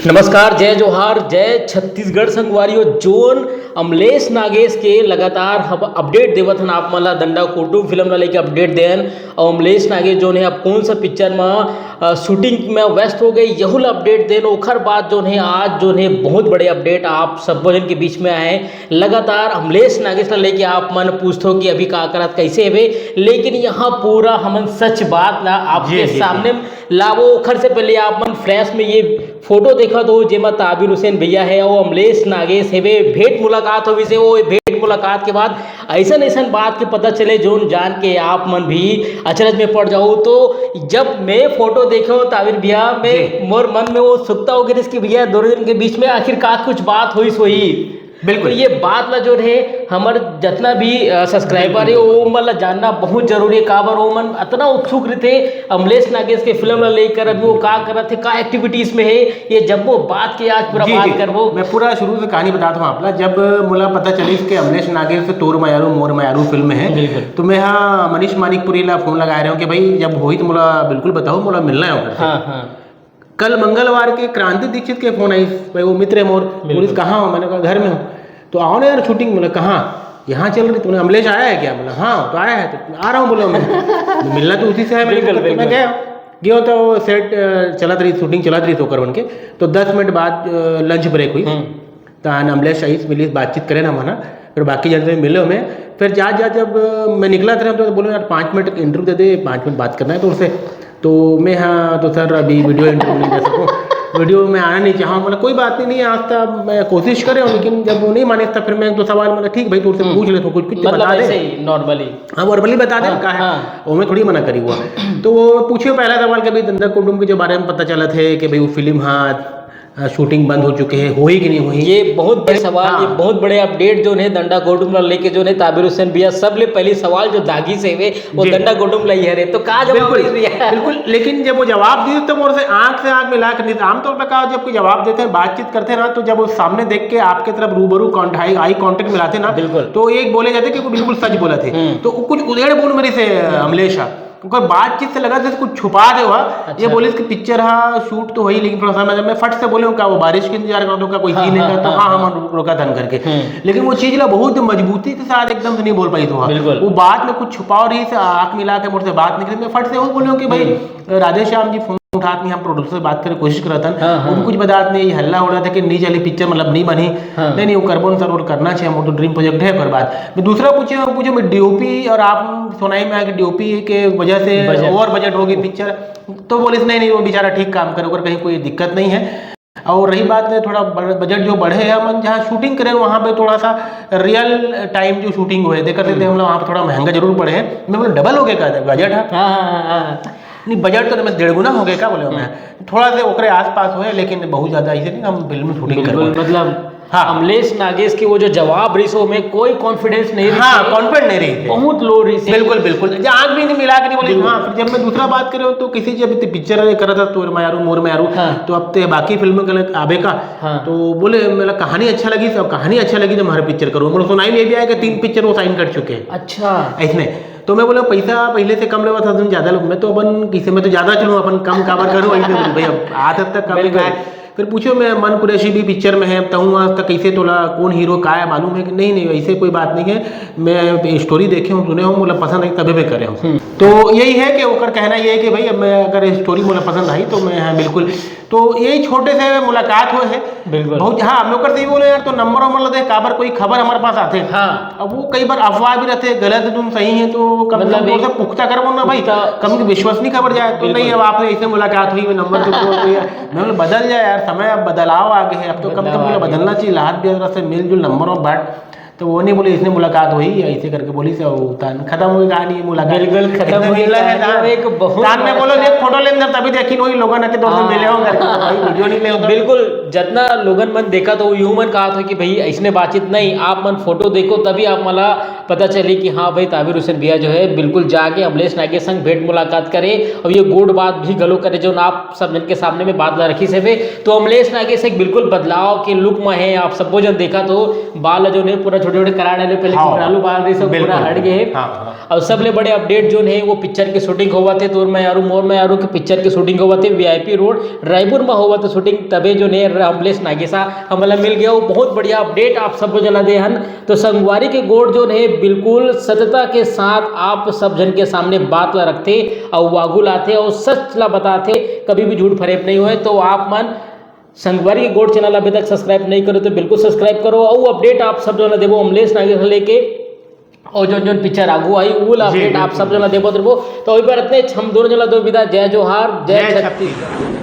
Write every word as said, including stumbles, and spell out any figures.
नमस्कार, जय जोहार, जय छत्तीसगढ़ संगवारी हो। जोन अमलेश नागेश के लगातार हम अपडेट देवत हन आप मन ला, दंडा कोटू फिल्म ला लेके अपडेट देन। और अमलेश नागेश जोन है अब कौन सा पिक्चर में शूटिंग में व्यस्त हो गए, यहू ला अपडेट देन। ओखर बाद जोन है आज जोन है बहुत बड़े अपडेट आप सब्बो जन के बीच में आए। लगातार अमलेश नागेश ला लेके आप मन पूछथो कि अभी का करत, कैसे हवे, लेकिन यहाँ पूरा हमन सच बात ला आपके जी, जी, जी। सामने लाबो। ओखर से पहले आप मन फ्लैश में ये फोटो देखत हो, जेमा ताबिर हुसैन भैया है और अमलेश नागेश हेवे, भेंट मुलाकात होविस हे। वो भेंट मुलाकात के बाद ऐसन ऐसन बात के पता चले, जोन जान के आप मन भी अचरज में पड़ जाओ। तो जब मैं फोटो देखे हूँ ताबिर भैया, मैं जी। मोर मन में वो सुकता हो गया कि भैया दोनों जन के बीच में आखिर का कुछ बात होइस होही। बिल्कुल। तो ये बात ला जो है हमर जितना भी सब्सक्राइबर है, बिल्कुल। वो मन ला जानना बहुत जरूरी है। काबर वो मन इतना उत्सुक रहते अमलेश नागेश के फिल्म ला लेकर, अभी वो का करत है, का एक्टिविटीज में है, ये जब वो बात के आज पूरा जी, बात जी। करबो। मैं पूरा शुरू से कहानी बताता हूँ आप ला। जब मोला पता चलिस कि अमलेश नागेश से तोर मयारू मोर मयारू फिल्म है, बिल्कुल। तो मैं हाँ मनीष मानिकपुरी ला फोन लगाए रहे हूँ कि भाई जब होही तो मोला बिल्कुल बताओ, मोला मिलना है ओकर से। हाँ, हाँ। कल मंगलवार के क्रांति दीक्षित के फोन आइस, भाई वो मित्र है मोर, बिल्कुल। बोलिस कहाँ हो? मैंने कहा घर में हूँ। तो आओ ना यार शूटिंग। बोला कहाँ? यहाँ चल रही। तुमने अमलेश आया है क्या? बोला हाँ तो आया है, तो आ रहा हूँ बोला मैं। मिलना तो उसी से है मैंने बिल्कुल, कहा, तो मैं बिल्कुल। गया। गया तो वो सेट चलत रही, शूटिंग चलत रही तो ओकर बन के। तो दस मिनट बाद लंच ब्रेक हुई। हम्म। तो आन अमलेश आइस मिलिस, बातचीत करेन हमन, फिर बाकी जन से मिले हमें। फिर जा जा जब मैं निकला था तो बोले यार पाँच मिनट इंटरव्यू दे दे, पाँच मिनट बात करना है तो उससे। तो मैं हाँ तो सर अभी वीडियो इंटरव्यू नहीं दे सकूँ। वीडियो में आना नहीं चाहा। बोला कोई बात नहीं, नहीं आज तक मैं कोशिश करे हूँ, लेकिन जब वो नहीं माने तब फिर मैं एक दो सवाल, मतलब ठीक भाई तू उससे हम्म। पूछ ले तो कुछ कुछ मतलब बता दे। ऐसे ही नॉर्मली। हाँ वर्बली बता दे हाँ, का है। हाँ। वो मैं थोड़ी मना करी हुआ। तो वो पूछियो पहला सवाल कि भाई दंडा कुटुम के जो बारे में पता चला थे कि भाई वो फिल्म हाँ शूटिंग बंद हो चुके हैं, होही कि नहीं होही? ये बहुत बड़े सवाल, हाँ। ये बहुत बड़े अपडेट जो है दंडा कुटुम ला लेके जो है ताबिर हुसैन भैया सबले पहली सवाल जो दागी से हुए वो जी। दंडा कुटुम लाई है रे, तो का जवाब बिल्कुल, दे दिया? बिल्कुल। लेकिन जब वो जवाब दिए तो मोर से आंख से आंख मिला कर, नहीं आमतौर पर कहा जब कोई जवाब देते हैं, बातचीत करते हैं ना, तो जब वो सामने देख के आपके तरफ रूबरू कॉन्ट-, आई, आई कॉन्टेक्ट मिलाते हैं ना, बिल्कुल। तो एक बोले जाते कि वो बिल्कुल सच बोला थे। हम्म। तो वो कुछ उधेड़ बोल मेरे से अमलेश हा। ओकर बातचीत से लगा जैसे कुछ छुपा दे हुआ। अच्छा। ये बोलिस कि पिक्चर हा शूट तो होही, लेकिन थोड़ा सा मैं, मैं फट से बोले हूँ, का वो बारिश के इंतजार कर दो, का कोई हाँ, सीन है हाँ, का? तो हाँ, हाँ, हाँ। हम रोका धन करके। हम्म। लेकिन वो चीज ला बहुत मजबूती के साथ एकदम से नहीं बोल पाई तो हाँ। बिल्कुल। वो बात में कुछ छुपाव रही से आंख मिला के मोर से बात निकली। मैं फट से वो बोले हूँ कि भाई, हम्म। राधे श्याम जी फोन उठात नहीं, हम प्रोड्यूसर से बात करे कोशिश करत हन। हाँ, हाँ। वो भी कुछ बतात नहीं, हल्ला हो रहा था कि नहीं चली पिक्चर, मतलब नहीं बनी। हाँ। नहीं, नहीं, वो करबो न सर, वो करना चाहिए, हम वो तो ड्रीम प्रोजेक्ट है ओकर बाद। मैं दूसरा पूछे, पूछे मैं डीओपी और आप सुनाई में आके डीओपी के वजह से बजट। ओवर बजट होगी पिक्चर, तो बोलिस नहीं, नहीं, वो बेचारा ठीक काम करे, ओकर कहीं कोई दिक्कत नहीं है। और रही बात थोड़ा बड़-, बजट जो बढ़े है, हमन जहाँ शूटिंग करें वहाँ पे थोड़ा सा रियल टाइम जो शूटिंग हुए, देख करते थे हम्म। हम लोग वहाँ पे थोड़ा महंगा जरूर पड़े है। मैं बोला डबल हो गया का बजट है? हाँ, हाँ, हाँ, हाँ। नहीं, बजट तो मैं डेढ़ गुना हो गया, का बोले हम्म। मैं? थोड़ा से ओकरे आसपास होए, लेकिन बहुत ज्यादा ऐसे नहीं, हम फिल्म शूटिंग बिल्कुल, करबो। मतलब हाँ। अमलेश नागेश के वो जो जवाब रही सो में कोई कॉन्फिडेंस नहीं रही हाँ, सो। कॉन्फिडेंस नहीं रही थी। बहुत लो रही सो। बिल्कुल, बिल्कुल। जब आंख भी नहीं मिला के नहीं बोली, बिल्कुल। हाँ, फिर जब मैं दूसरा बात करे हूँ तो किसी जब पिक्चर करे था तोर मारू मोर मारू, हाँ। तो अब ते बाकी फिल्म के लग आबे का, हाँ। तो बोले मेरा कहानी अच्छा लगी, सब कहानी अच्छा लगी तो हमारे पिक्चर करो। मतलब सुनाई में ये भी आया कि तीन पिक्चर वो साइन कर चुके हैं। अच्छा। ऐसने। तो मैं बोला पैसा पहले से कम लेवा था, तुम ज्यादा लो, मैं तो अपन किसे, मैं तो ज्यादा चलूँ, अपन कम काबर करूँ, वही से बोले, भाई अब आज तक कम बिल्कुल। का है। फिर पूछो मैं मन कुरैशी भी पिक्चर में है, तहूँ आज तक कैसे तोला कौन हीरो का है मालूम है कि नहीं? नहीं, ऐसे कोई बात नहीं है, मैं स्टोरी देखे हूँ, सुने हूँ, मोला पसंद आई तबे मैं करे हूँ। हम्म। तो यही है कि ओकर कहना ये है कि भाई अब मैं अगर स्टोरी मोला पसंद आई तो मैं हाँ बिल्कुल। तो यही छोटे से मुलाकात हुए है। बिल्कुल। बहुत हाँ, मैं ओकर से ही बोले यार तो नंबर वंबर ला दे, काबर कोई खबर हमारे पास आते। हाँ। अब वो कई बार अफवाह भी रहते, गलत तुम सही है तो कम से मतलब कम एक थोड़ा सा पुख्ता करबो ना भाई, पुख्ता कम से विश्वसनीय खबर जाए तो बिल्कुल। नहीं। अब आपसे ऐसे मुलाकात हुई, मैं नंबर तो दो तो यार, मैं बोला बदल जाए यार, समय अब बदलाव आ गए है, अब तो कम से कम बदलाव बोला आ गया। बदलना चाहिए, हाथ भी जरा से मिलजुल नंबर ऑफ बैठ। तो वो नहीं बोली, इसने मुलाकात हुई ऐसे करके बोली से वो तान खत्म हुई कहानी, मुलाकात बिल्कुल खत्म इसने हुई मिलना है कहानी, तान। वो एक बहुत तान में बड़ा बोलो एक फोटो लेंदर तभी देखी नहीं लोगों ने कि दोस्तों हाँ। मिले हो करके, भाई वीडियो नहीं ले होता। बिल्कुल, जितना लोगन मन देखा तो यूं मन कहा था कि भाई इसने बातचीत नहीं, आप मन फोटो देखो तभी आप मला पता चली कि हाँ भाई ताबिर हुसैन भैया जो है बिल्कुल जाके अमलेश नागेश संग भेंट मुलाकात करे और ये गुड बात भी गलो करे जो आप सब जन के सामने में बात ला रखी से। तो अमलेश नागेश एक बिल्कुल बदलाव के लुक में है, आप सबो जन देखा तो बाल जो ने पूरा छोटे छोटे करा डाले पहले, हाँ, घुघरालू बाल रही, सब पूरा बिल्कुल। हट गए हे। हाँ, हाँ। और सबले बड़े अपडेट जोन हे वो पिक्चर के शूटिंग होवत हे, तोर मैं यारू मोर मैं यारू के पिक्चर के शूटिंग होवत हे, वीआईपी रोड रायपुर में होवत हे शूटिंग। तभे जोन हे अमलेश नागेशा हमला मिल गया, वो बहुत बढ़िया अपडेट आप सबो जना दे हन। तो संगवारी के गोठ जोन हे बिल्कुल सत्यता के साथ आप सब झन के सामने बात ला रखथे, अउ आगू लाथे, अउ सच ला बताथे, कभी भी झूठ फरेब नहीं होय। तो आप मन संगवारी के गोठ चैनल अभी तक सब्सक्राइब नहीं करो तो बिल्कुल सब्सक्राइब करो, अउ अपडेट आप सब जना देबो अमलेश नागेश ला लेके, अउ जोन जोन पिक्चर आगू आही वो ला जी, अपडेट आप बिल्कुल। सब जना देबो देबो। तो अभी बर इतने, हम दोनों जना दो विदा, जय जोहार, जय जय छत्तीसगढ़। छत्तीसगढ़।